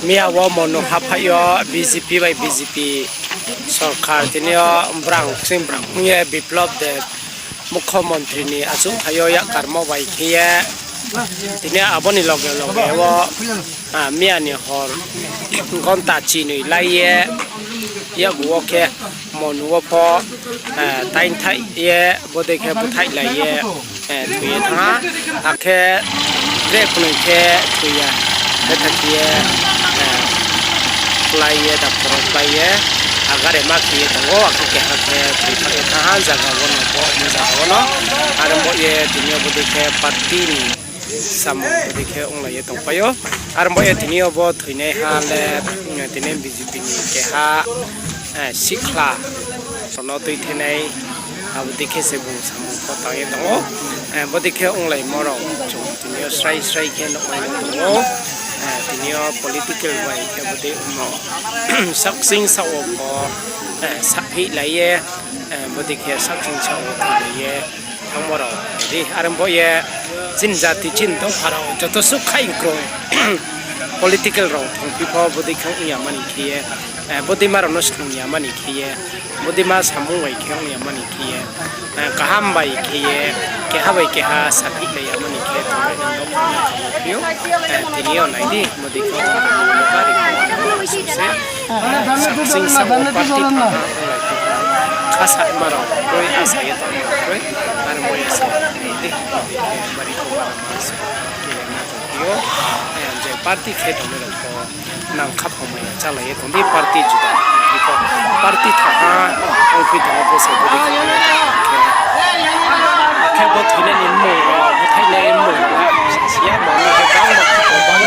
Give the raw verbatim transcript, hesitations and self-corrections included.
Miya wo Monu haphaih yo B J P bai B J P sorkar tini yo brang sing brang ong ye Biplab Deb mukhomontri ni achouhthai yo yakkarmo bai khe ye tini abo ni loge loge wo, miya ni hor gonta chinoi lai ye yakgu wo khe Monu wo pho taingthaih ye bodei khe búthaihlai ye thoi ye thanng ha. Akhe tre knoi khe thoi ya, betha khe ye klái ye, doctor wo klái ye, agarema khe ye tong ou, akhe keha khe thoi ye thanng ha, zaga wo no bo, bo zaga wo no. Are bo ye tini yo bodei khe party ni samung bodei khe onglai ye tongpai ou. Are bo ye tini yo bo thoinaiha le, tini B J P ni keha sikhla rao no tuithenai, abo dei khe se bung samung pho tang ye tong ou. Bodei khe onglaimo rao chung tini yo srai srai khe nuhmai ye tong ou. Tini yo political bai khe bodei ongmo saksing saoh wo pho sapheihlai ye, bodei khe saksing saoh wo thoilai ye thanngmo rao di. Are bo ye chini jati chini dopha rao joto suh khaing kroi political rao thongphi pho bodei khe ong ya mani khe ye, bodeima rao no snung ya mani khe ye, bodeima samung bai khe ong ya mani khe ye, kaham bai khe ye, keha bai keha sapheihlai ya mani khe tongmai nang dopha no kamo phi ou. Tini yo nai di, bodei khe ong tongmo bari khe se saksing saoh wo party thanng ha, onglai khe khasama rao kroi, asa ye tongmo rao kroi, are bo ye se nai di, bodei khe bari khe ma se khe ma tongphi ou. Je party khe tongnai rao pho nang khaphang mai ya chálai ye tong di, party juda pho, party thanng ha ongphi tong ou, bo se bodei khe, khe bo thoinai ni mmung rao, búthaihnai mmung rao, siya mani khe bangma khe bang